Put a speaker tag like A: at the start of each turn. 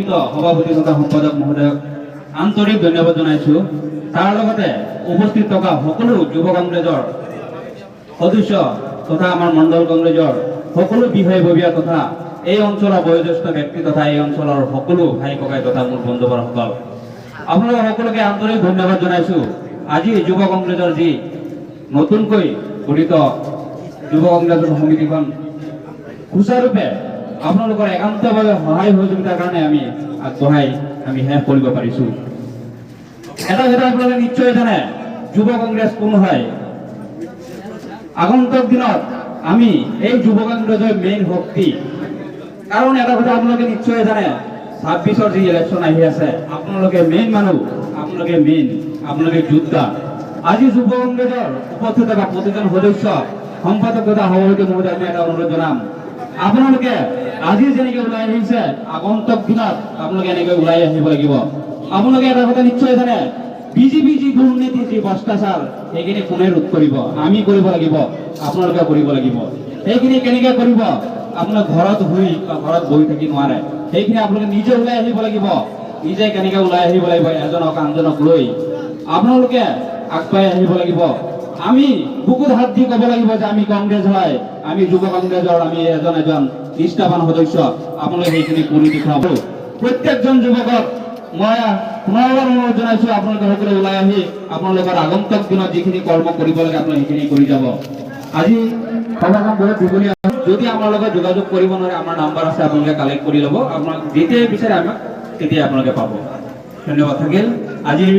A: সভাপতি তথা সম্পাদক মহোদয়ক আন্তৰিক ধন্যবাদ জনাইছোঁ। তাৰ লগতে উপস্থিত থকা সকলো যুৱ কংগ্ৰেছৰ সদস্য তথা আমাৰ মণ্ডল কংগ্ৰেছৰ সকলো বিষয়ববীয়া তথা এই অঞ্চলৰ বয়োজ্যেষ্ঠ ব্যক্তি তথা এই অঞ্চলৰ সকলো ভাই ককাই তথা মোৰ বন্ধুবৰ্গসকল, আপোনালোক সকলোকে আন্তৰিক ধন্যবাদ জনাইছোঁ। আজি যুৱ কংগ্ৰেছৰ যি নতুনকৈ গঠিত যুৱ কংগ্ৰেছৰ সমিতিখন সুচাৰুৰূপে আপোনালোকৰ একান্তভাৱে সহায় সহযোগিতাৰ কাৰণে আমি আগবঢ়াই আমি শেষ কৰিব পাৰিছোঁ। এটা কথা আপোনালোকে নিশ্চয় জানে, যুৱ কংগ্ৰেছ কোন হয়। আগন্তুক দিনত আমি এই যুৱ কংগ্ৰেছৰ মেইন শক্তি। কাৰণ এটা কথা আপোনালোকে নিশ্চয় জানে, 26ৰ যি ইলেকশ্যন আহি আছে, আপোনালোকে মেইন মানুহ, আপোনালোকে মেইন, আপোনালোকে যোদ্ধা। আজি যুৱ কংগ্ৰেছৰ উপস্থিত থকা প্ৰতিজন সদস্য, সম্পাদক তথা সভাপতি মহোদয়, আমি এটা অনুৰোধ জনাম, আপোনালোকে আজি যেনেকে ওলাই আহিছে, আগন্তুক দিনত আপোনালোকে এনেকৈ ওলাই আহিব লাগিব। আপোনালোকে এটা কথা নিশ্চয় জানে, বিজেপি যি দুৰ্নীতি, যি ভ্ৰষ্টাচাৰ, সেইখিনি কোনে ৰোধ কৰিব? আমি কৰিব লাগিব, আপোনালোকে কৰিব লাগিব। সেইখিনি কেনেকে কৰিব? আপোনালোক ঘৰত শুই বা ঘৰত বহি থাকি নোৱাৰে। সেইখিনি আপোনালোকে নিজে ওলাই আহিব লাগিব। নিজে কেনেকে ওলাই আহিব লাগিব? এজনক আনজনক লৈ আপোনালোকে আগবাঢ়ি আহিব লাগিব। আমি বুকুত হাত দি ক'ব লাগিব যে আমি কংগ্ৰেছ হয়, আমি যুৱ কংগ্ৰেছৰ, আমি এজন এজন নিষ্ঠাবান সদস্য। আপোনালোকে সেইখিনি কৰি দেখুৱাব। প্ৰত্যেকজন যুৱকক মই পুনৰবাৰ অনুৰোধ জনাইছো, আপোনালোকে সকলো ওলাই আহি আপোনালোকৰ আগন্তুক দিনত যিখিনি কৰ্ম কৰিব লাগে, আপোনালোকে সেইখিনি কৰি যাব। আজি সভাখন বহুত দীঘলীয়া। যদি আমাৰ লগত যোগাযোগ কৰিব নোৱাৰে, আমাৰ নাম্বাৰ আছে, আপোনালোকে কালেক্ট কৰি ল'ব। আপোনাক যেতিয়াই বিচাৰে আমাক, তেতিয়াই আপোনালোকে পাব। ধন্যবাদ থাকিল আজিৰ।